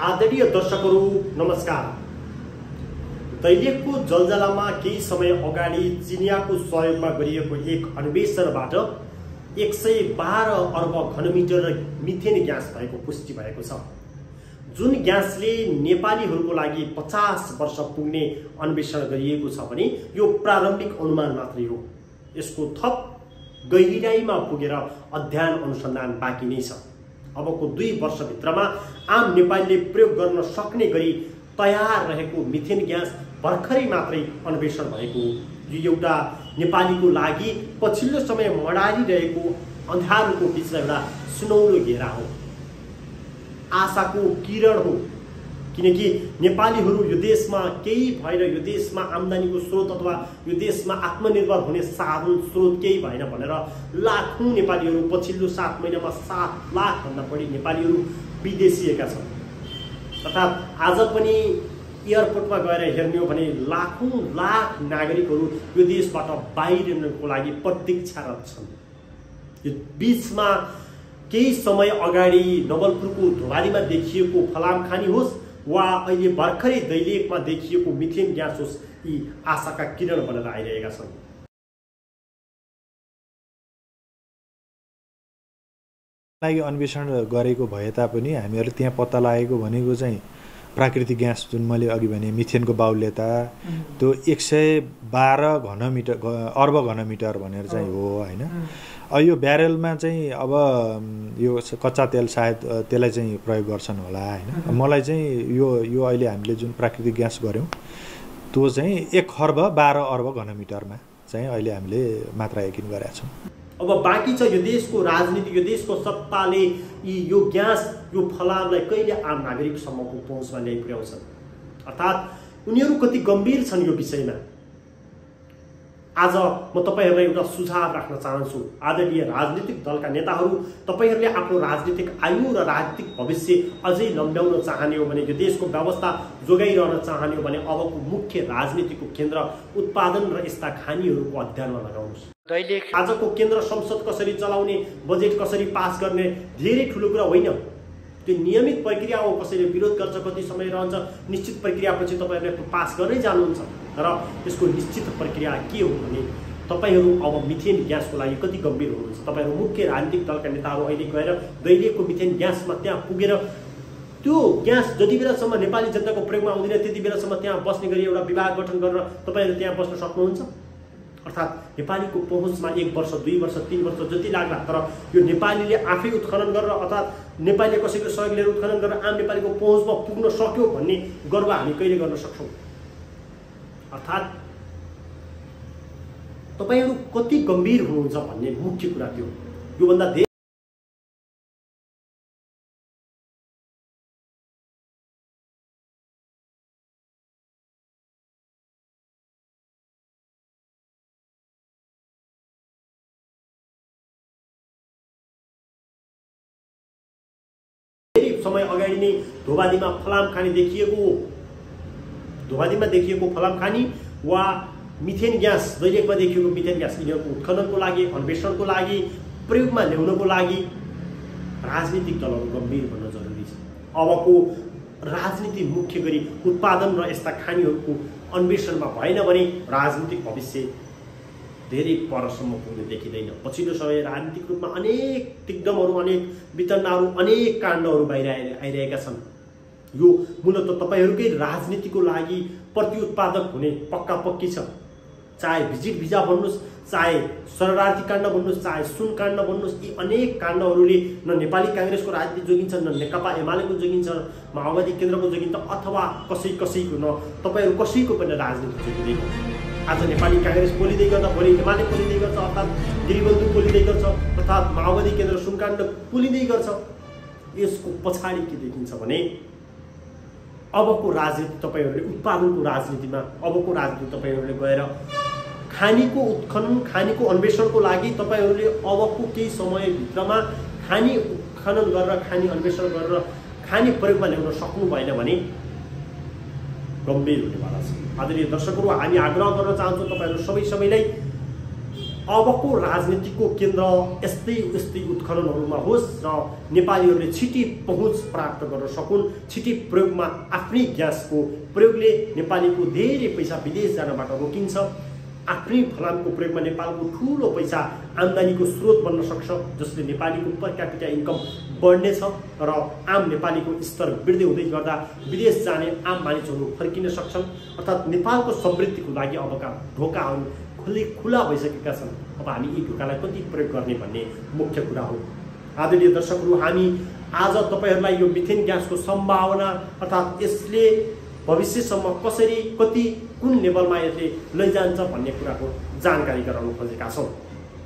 आदरणीय दर्शकहरू नमस्कार। दैलेखको जलजलामा केही समय अगाडि चिनियाको सहयोगमा गरिएको एक अन्वेषणबाट 112 अर्ब घनमिटर मिथेन ग्यास भएको पुष्टि भएको छ, जुन ग्यासले नेपालीहरूको लागि 50 वर्ष पुग्ने अन्वेषण गरिएको छ भने यो प्रारम्भिक अनुमान मात्रै हो। यसको थप गहिराईमा पुगेर अध्ययन अनुसन्धान बाँकी नै छ। अबको 2 वर्षभित्रमा आम नेपालीले प्रयोग गर्न सक्ने गरी तयार रहेको मिथेन ग्यास भर्खरै मात्रै अन्वेषण भएको यो एउटा नेपालीको लागि पछिल्लो समय मडारिरहेको अन्धारको बीचमा एउटा सुनौलो घेरा हो, आशाको किरण हो। किनकि नेपालीहरू यो देशमा केही भएर यो देशमा आम्दानीको स्रोत अथवा यो देशमा आत्मनिर्भर हुने साधन स्रोत केही भएन भनेर लाखौं नेपालीहरू पछिल्लो 7 महिनामा 7 लाख भन्दा बढी नेपालीहरू विदेशिएका छन्। अर्थात् आज पनि एयरपोर्टमा गएर हेर्ने हो भने लाखौं लाख नागरिकहरू यो देशबाट बाहिरिनको लागि प्रतीक्षारत छन्। यो बीचमा केही समय अगाडि नवलपुरको धोबारीमा देखिएको फलाम खानी होस् वा अहिले भर्खरै दैलेखमा देखिएको मिथेन ग्यास होस्, यी आशाका किरण बनेर आइरहेका छन्। लागि अन्वेषण गरेको भए तापनि हामीहरूले त्यहाँ पत्ता लागेको भनेको चाहिँ प्राकृतिक ग्यास, जुन मैले अघि भने मिथेनको बाहुल्यता त्यो 112 अर्ब घनमिटर भनेर चाहिँ हो हैन। यो ब्यारेलमा चाहिँ अब यो कच्चा तेल सायद त्यसलाई चाहिँ प्रयोग गर्छन् होला हैन। मलाई चाहिँ यो अहिले हामीले जुन प्राकृतिक ग्यास गर्यौं त्यो चाहिँ 1.12 अर्ब घनमिटरमा चाहिँ अहिले हामीले मात्रा यकिन गरेका छौं। अब बाँकी छ यो देशको राजनीति, यो देशको सत्ताले यो ग्यास, यो फलामलाई कहिले आम नागरिकसम्मको पहुँचमा ल्याइ पुर्याउँछन्। अर्थात् उनीहरू कति गम्भीर छन् यो विषयमा। आज म तपाईहरुलाई एउटा सुझाव राख्न चाहन्छु। आदरणीय राजनीतिक दलका नेताहरू, तपाईहरुले आफ्नो राजनीतिक आयु र राजनीतिक भविष्य अझै लम्ब्याउन चाहने हो भने, यो देशको व्यवस्था जोगाइरहन चाहने हो भने अबको मुख्य राजनीतिको केन्द्र उत्पादन र यस्ता खानीहरूको अध्ययनमा लगाउनुहोस्। दैलेख आजको केन्द्र संसद कसरी चलाउने, बजेट कसरी पास गर्ने धेरै ठुलो कुरा होइन। त्यो नियमित प्रक्रिया हो। कसैले विरोध गर्छ, कति समय रहन्छ, निश्चित प्रक्रियापछि तपाईहरुले पास गर्दै जानुहुन्छ। तर यसको निश्चित प्रक्रिया के हो भने तपाईहरु अब मिथेन ग्यासको लागि कति गम्भीर हुनुहुन्छ। तपाईहरु मुख्य राजनीतिक दलका नेताहरू अहिले गएर दैलेखको मिथेन ग्यासमा त्यहाँ पुगेर त्यो ग्यास जति बेलासम्म नेपाली जनताको प्रयोगमा आउँदैन त्यति बेलासम्म त्यहाँ बस्ने गरी एउटा विभाग गठन गरेर तपाईहरु त्यहाँ बस्न सक्नुहुन्छ। अर्थात् नेपालीको पहुँचमा 1 वर्ष, 2 वर्ष, 3 वर्ष जति लाग्ला, तर यो नेपालीले आफै उत्खनन गरेर अर्थात् नेपालीले कसैको सहयोग लिएर उत्खनन गरेर आम नेपालीको पहुँचमा पुग्न सक्यो भन्ने गर्व हामी कहिले गर्न सक्छौं। अर्थात् तपाईहरु कति गम्भीर हुनुहुन्छ भन्ने मुख्य कुरा त्यो। योभन्दा धेरै समय अगाडि नै धोबारीमा फलाम खानी देखिएको हो। धोबारीमा देखिएको फलाम खानी वा मिथेन ग्यास, दैलेखमा देखिएको मिथेन ग्यास, यिनीहरूको उत्खननको लागि, अन्वेषणको लागि, प्रयोगमा ल्याउनको लागि राजनीतिक दलहरू गम्भीर बन्न जरुरी छ। अबको राजनीति मुख्य गरी उत्पादन र यस्ता खानीहरूको अन्वेषणमा भएन भने राजनीतिक भविष्य धेरै परसम्म पुग्ने देखिँदैन। पछिल्लो समय राजनीतिक रूपमा अनेक दिग्गमहरू, अनेक वितण्डाहरू, अनेक काण्डहरू बाहिर आइरहेका छन्। यो मूलतः तपाईहरुकै राजनीतिको लागि प्रतिउत्पादक हुने पक्का पक्की छ। चाहे भिजिट भिजा भन्नुस्, चाहे शरणार्थी काण्ड भन्नुस्, चाहे सुन काण्ड भन्नुस्, यी अनेक काण्डहरूले न नेपाली कांग्रेसको राजनीति जोगिन्छ, न नेकपा एमालेको जोगिन्छ, माओवादी केन्द्रको जोगिन्छ, अथवा कसैको न तपाईहरु कसैको पनि राजनीति जोगिँदैन। आज नेपाली कांग्रेस बोलिँदै गर्दा भोलि एमाले बोलिँदै गर्छ, अर्थात् गिरिबन्धु बोलिँदै गर्छ, अर्थात् माओवादी केन्द्र सुनकाण्ड बोलिँदै गर्छ। यसको पछाडि के देखिन्छ भने अबको राजनीति तपाईहरुले उत्पादनको राजनीतिमा, अबको राजनीति तपाईहरुले गएर खानीको उत्खनन, खानीको अन्वेषणको लागि तपाईहरुले अबको केही समयभित्रमा खानी उत्खनन गरेर, खानी अन्वेषण गरेर, खानी प्रयोगमा ल्याउन सक्नु भएन भने गम्भीर हुनेवाला छ। आदरणीय दर्शकहरू, हामी आग्रह गर्न चाहन्छौँ तपाईहरु सबैलाई अबको राजनीतिको केन्द्र यस्तै उत्खननहरूमा होस् र नेपालीहरूले छिटै पहुँच प्राप्त गर्न सकुन्। छिटै प्रयोगमा आफ्नै ग्यासको प्रयोगले नेपालीको धेरै पैसा विदेश जानबाट रोकिन्छ। आफ्नै फलामको प्रयोगमा नेपालको ठुलो पैसा आम्दानीको स्रोत बन्न सक्छ, जसले नेपालीको पर क्यापिटा इन्कम बढ्नेछ र आम नेपालीको स्तर बढ्दै हुँदै गर्दा विदेश जाने आम मानिसहरू फर्किन सक्छन्। अर्थात् नेपालको समृद्धिको लागि अबका ढोकाहरू खुला भइसकेका छन्। अब हामी यी ढोकालाई कति प्रयोग गर्ने भन्ने मुख्य कुरा हो। आदरणीय दर्शकहरू, हामी आज तपाईहरूलाई यो मिथेन ग्यासको सम्भावना अर्थात् यसले भविष्यसम्म कसरी कुन लेभलमा यसले लैजान्छ भन्ने कुराको जानकारी गराउन खोजेका छौँ।